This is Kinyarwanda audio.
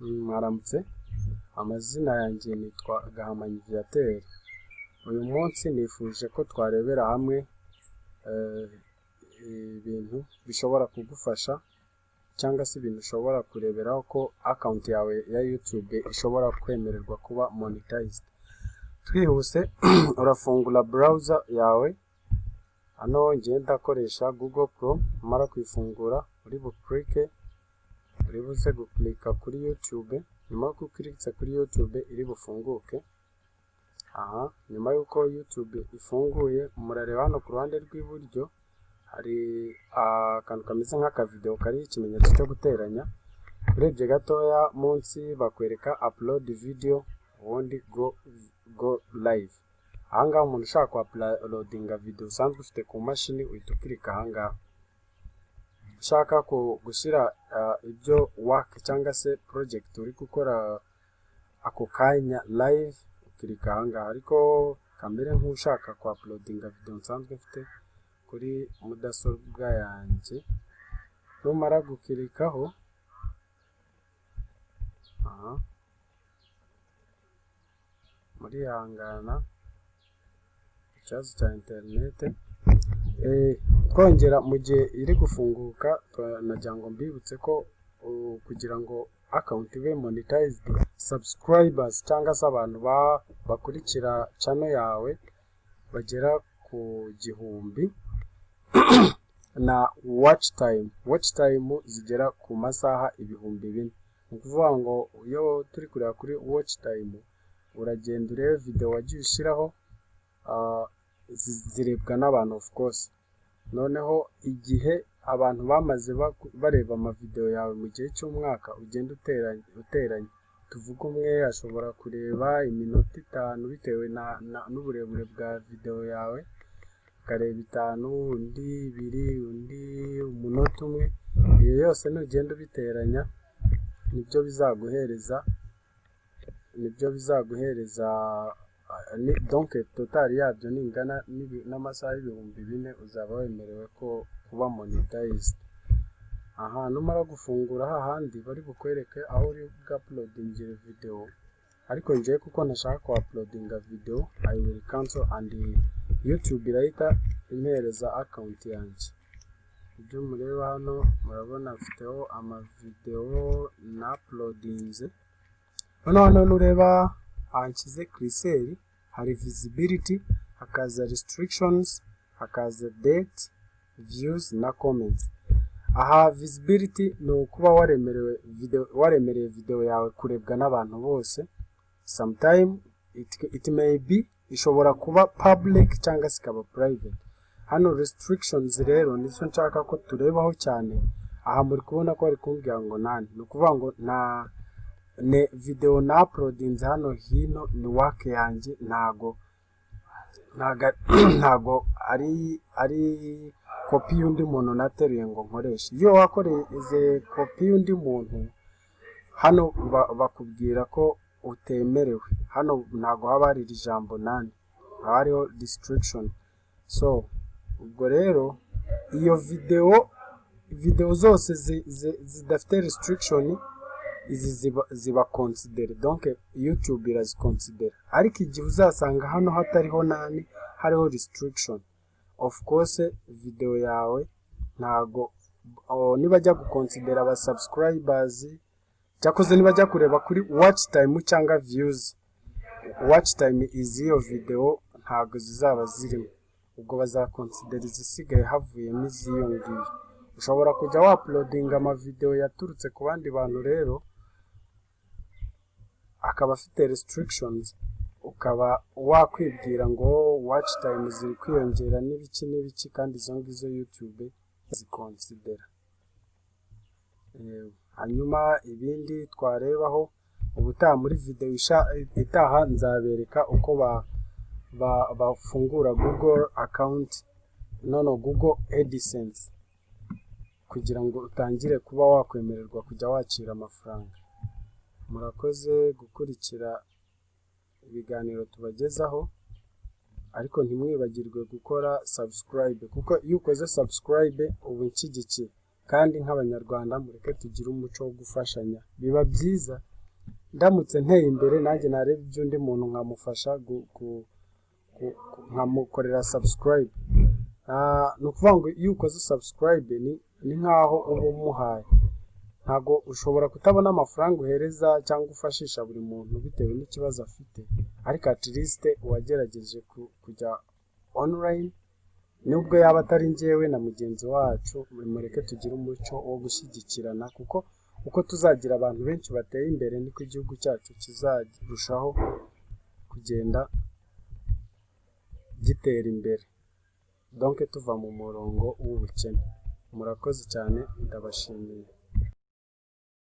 Mwaramutse, amazina yanjye nitwa Gahamanyi Viateur. Uyu munsi nifuje ko twarebera hamwe ibintu bishobora kugufasha cyangwa se ibintu ushobora kureberaho ko account yawe ya YouTube ishobora kwemererwa kuba monetized. Twihuse, urafungura browser yawe, hano njye ndakoresha Google Chrome. Numara kuyifungura uri buclicke, uri buze guclicka kuri YouTube. Nyuma y'uko uclickitse kuri YouTube, iri bufunguke. Aha, nyuma y'uko YouTube ifunguye, murareba hano ku ruhande rw'iburyo hari akantu kameze nk'akavideo kariho ikimenyetso cyo guteranya. Urebye gatoya munsi bakwereka upload video, ubundi go live. Ahangaha umuntu ushaka kuuploadinga video usanzwe ufite ku mashini, uhita uclicka ahangaha. Ushaka gushyira ibyo work cyangwa se project uri gukora ako kanya live, uclicka ahangaha. Ariko kamere nk'ushaka kuuploadinga video nsanzwe mfite kuri mudasobwa yanjye. Numara guclickaho, aha murihangana, ikibazo cya interinete. Twongera mu gihe iri gufunguka, nagira ngo mbibutse ko kugira ngo account ibe monetized, subscribers cyangwa se abantu bakurikira channel yawe bagera ku 1000 na watch time zigera ku masaha 4000. Ni ukuvuga ngo iyo turi kureba kuri watch time, uragenda urebe video wagiye ushyiraho zirebwa n'abantu, of course. Noneho igihe abantu bamaze bareba amavideo yawe mu gihe cy'umwaka, ugenda uteranya uteranya. Tuvuge umwe ashobora kureba iminota 5 bitewe n'uburebure bwa video yawe, akareba 5, undi 2, undi umunota umwe. Iyo yose nugenda ubiteranya, nibyo bizaguhereza donc total yabyo ningana n'amasaha 4000, uzaba wemerewe ko kuba monetized. Aha numara gufungura hahandi bari bukwereke aho uri bwuploadingire video, ariko njyewe kuko ntashaka kuuploadinga video, I will cancel and YouTube irahita impereza account yanjye. Ibyo mureba hano, murabona mfiteho amavideo na uploadinze. Noneho hano nureba hanshyize cursor, hari visibility, hakaza restrictions, hakaza date, views na comments. Aha visibility ni ukuba waremerewe video, waremereye video yawe kurebwa n'abantu bose. Sometime it may be, ishobora kuba public cyangwa se ikaba private. Hano restrictions rero nizo nshaka ko turebaho cyane. Aha muri kubona ko bari kumbwira ngo nani, ni ukuvuga ngo nta ne video na uploadinze hano hino, ni work yanjye, ntago ari kopi y'undi muntu nateruye ngo nkoreshe. Iyo wakoreye kopi y'undi muntu, hano bakubwira ko utemerewe. Hano ntago haba hari iri jambo nani, haba hariho restriction. So ubwo rero iyo video zose zidafite restriction, izi ziba consider, donc YouTube iraziconsidera. Ariko igihe uzasanga hano hatariho nani, hariho restriction, of course video yawe ntago nibajya guconsidera aba subscribers, cyakoze nibajya kureba kuri watch time cyangwa views, watch time iz'iyo video ntago zizaba zirimo. Ubwo bazaconsidera izisigaye havuyemo iz'iyo ngiyo. Ushobora kujya wauploadinga amavideo yaturutse ku bandi bantu rero akaba afite restrictions, ukaba wakwibwira ngo watch time ziri kwiyongera n'ibiki n'ibiki, kandi izo ngizo YouTube ziconsidera. Hanyuma ibindi twarebaho ubutaha muri video itaha, nzabereka uko bafungura Google account, nono Google AdSense, kugira ngo utangire kuba wakwemererwa kujya wakira amafaranga. Murakoze gukurikira ibiganiro tubagezaho, ariko ntimwibagirwe gukora subscribe, kuko iyo ukoze subscribe uba unshyigikiye. Kandi nk'Abanyarwanda mureke tugire umuco wo gufashanya, biba byiza. Ndamutse nteye imbere, nanjye nareba iby'undi muntu nkamufasha, nkamukorera subscribe. Ni ukuvuga ngo iyo ukoze subscribe ni nk'aho uba umuhaye. Ntabwo ushobora kutabona amafaranga uhereza cyangwa ufashisha buri muntu bitewe n'ikibazo afite, ariko at least uwagerageje kujya online, nubwo yaba atari njyewe na mugenzi wacu, mureke tugire umuco wo gushyigikirana, kuko uko tuzagira abantu benshi bateye imbere niko igihugu cyacu kizarushaho kugenda gitera imbere, donc tuva mu murongo w'ubukene. Murakoze cyane, ndabashimiye.